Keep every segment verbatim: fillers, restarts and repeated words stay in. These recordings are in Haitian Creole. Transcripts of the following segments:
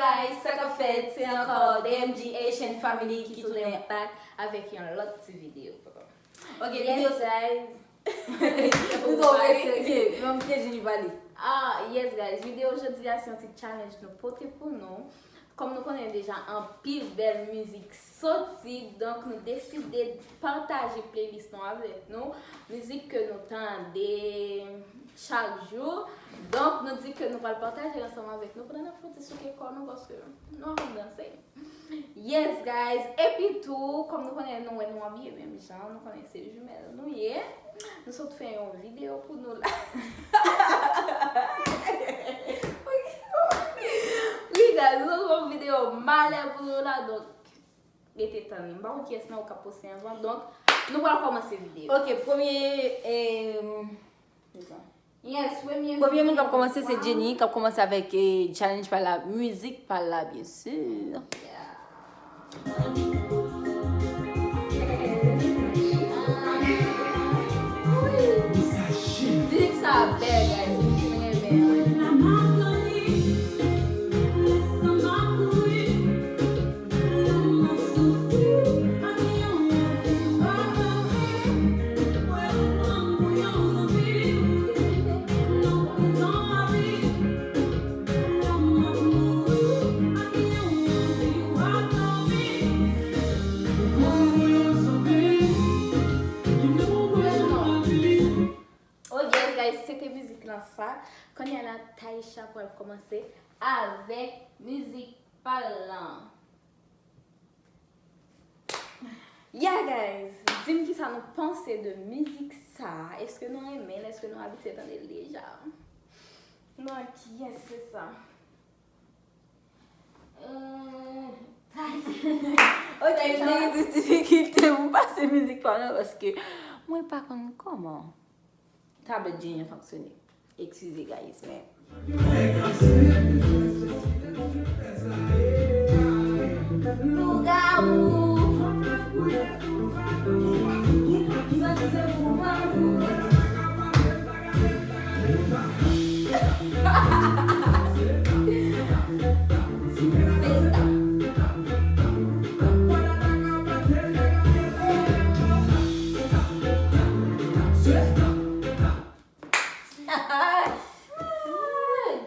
Guys, sa k ap fèt, se ankò D M G Haitian Family ki tounen back avèk yon lòt ti videyo. Ok, videyo sa. Guys. Nou twò prese, ok, men m te Jenny pale. Ah, yes, guys, videyo jodi a se yon ti challenge nou pote pou nou. Kòm nou konnen deja, anpil bèl mizik soti, donk nou deside pataje playlist nou avèk nou. Mizik ke nou tande chak jou. Donk, nou di ke nou pral pataje ansanm avèk nou pandan n ap fouti souke kò nou, paske nou ap danse. Yes, guys. Epi tou, kòm nou konnen, nou wè nou abiye menm jan, nou konnen se jimèl nou ye. Nou sot fè yon videyo pou nou la. Wi, guys, nou sot fè yon videyo malè pou nou la, donk, rete tann li. M pa konn kiyès nan ou k ap poste anvan, donk, nou pral kòmanse videyo. Ok, premye, eh, Yes, premye moun k ap kòmanse se Jenny, k ap kòmanse avèk, eh, challenge pa la, mizik pa la, byen si. Yeah. Mizik sa bèl, guys. Mwen renmen. Oh yes, guys, se te mizik lan sa. Kounye a la, Taïsha pral kòmanse avèk mizik pa l lan. Yeah, guys, di m kisa nou panse de mizik sa. Èske nou renmen l? Èske nou abitye tande l deja? Non, kiyès se sa? Euh, ok, m te gen ti difikilte pou m pase mizik pa la paske mwen pa konn kòman tablèt Jenny an fonksyone. Eskize, guys, men. Lougawou. Santi se pou mwen.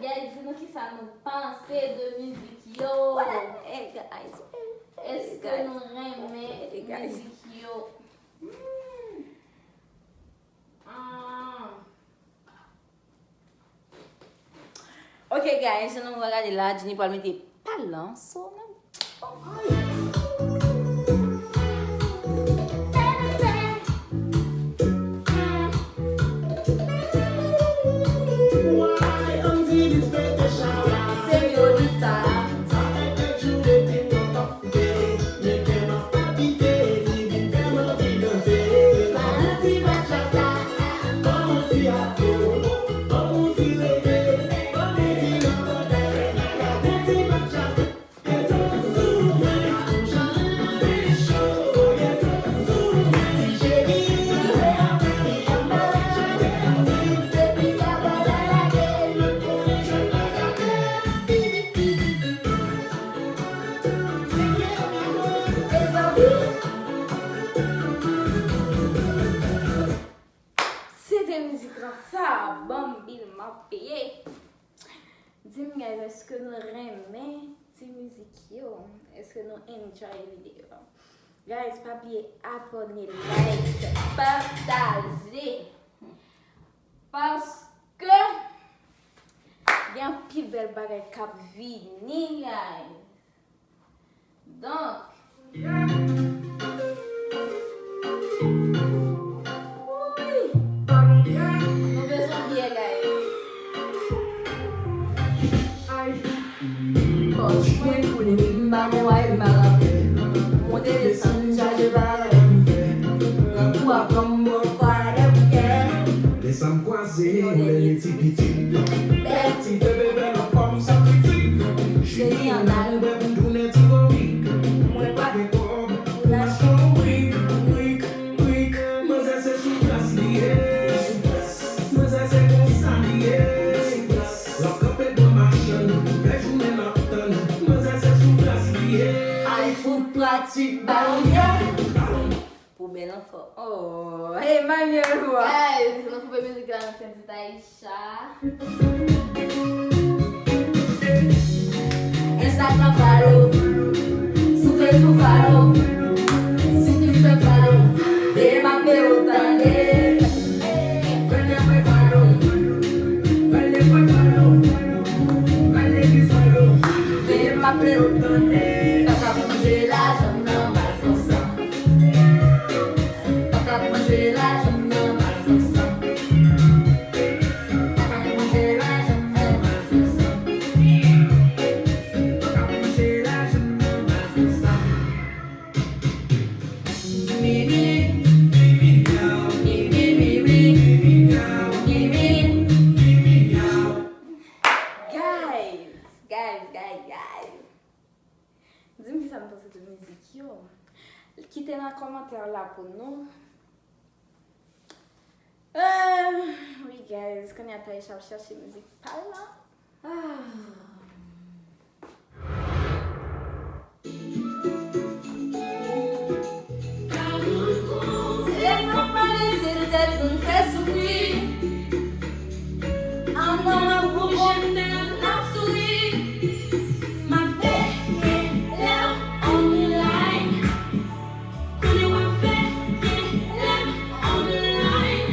Guys, di nou kisa nou panse de mizik yo. What? Hey, guys. Èske nou renmen mizik yo? Hmm. Ah. Ok, guys, jan nou gade la, Jenny pral mete pa l lan, so, nan. Señorita. Se te mizik lan sa, ban m bil m ap peye. Di m, guys, èske nou renmen ti mizik yo? Èske nou enjoy videyo a? Guys, pa bliye abòne, like, pataje. Paske gen anpil bèl bagay k ap vini, guys. Donk, wi, nou bezwen byè, guys. Pòch mwen koule, m pa gon ay m pa ka fè. Monte desann, chaje bagay m fè. Pran kou a pran m bò kwa de bouke. Desann kwaze, yon dènye ti pitit. Bèl ti bebe, bèl anfòm, san kritik. Cheri anndan, bèl m tounen ti komik. Mwen pa gen kòb pou m achte yon brik, brik, brik. Manzè se sou plas li ye. Manzè se konsa li ye. L ap kanpe bò machann, fè jounen l ap tann. Ti balon yo. Pou bèl anfò. Oh, hey, Manuel, wa. Guys, nou koupe mizik la, nou fè ti Taïsha. Instagram follow, sou Facebook follow, sou Twitter follow. Veye m aple w tande. Pran nan mwen follow, pran nan mwen follow, pran legliz follow. Veye m aple w tande. Pa ka manje lajan m nan mal konsa. Pa ka manje lajan m nan mal konsa. Pa ka manje lajan m nan mal konsa. Pa ka manje lajan m nan mal konsa. Mimi, mimi, mimi, mimi, mimi, mimi. Guys, guys, guys, guys. Di m kisa nou panse de mizik yo. Kite nan kòmantè la pou nou. Euh, wi, guys, kounye a Taïsha ap chache mizik pa l la. Ah. Lè n ap pale, se tèt nou n fè soufri. An nan, an pou bon, n ap souri. M ap veye lè w online. Konnen w ap veye lè m online.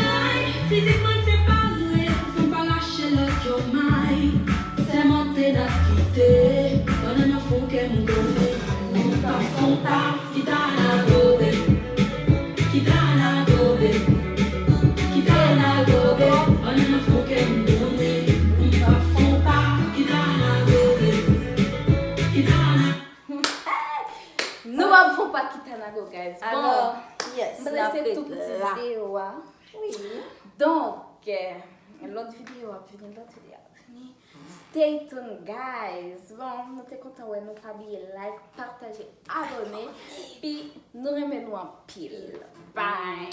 Ay, fizikman se pa rèv, fò pa rache lòt yo may. Sèmante n ap kite, pandan n ap fè yon kè m konnen. Nou p ap fè yon pa, kita n a gobe. Kita n a gobe. Kita n a gobe, pandan n ap fè yon kè m konnen. Nou p ap fè yon pa, kita n a gobe. Kita n a Nou ap fè pa kita n a go, guys. Bon, alò, yes, m panse se tou pou ti videyo a. Wi. Donk, eh, lòt videyo ap vini, lòt videyo ap vini. Stay tuned, guys. Bon, nou te kontan wè nou, pa bliye like, pataje, abòne. Epi nou renmen nou anpil. Bye.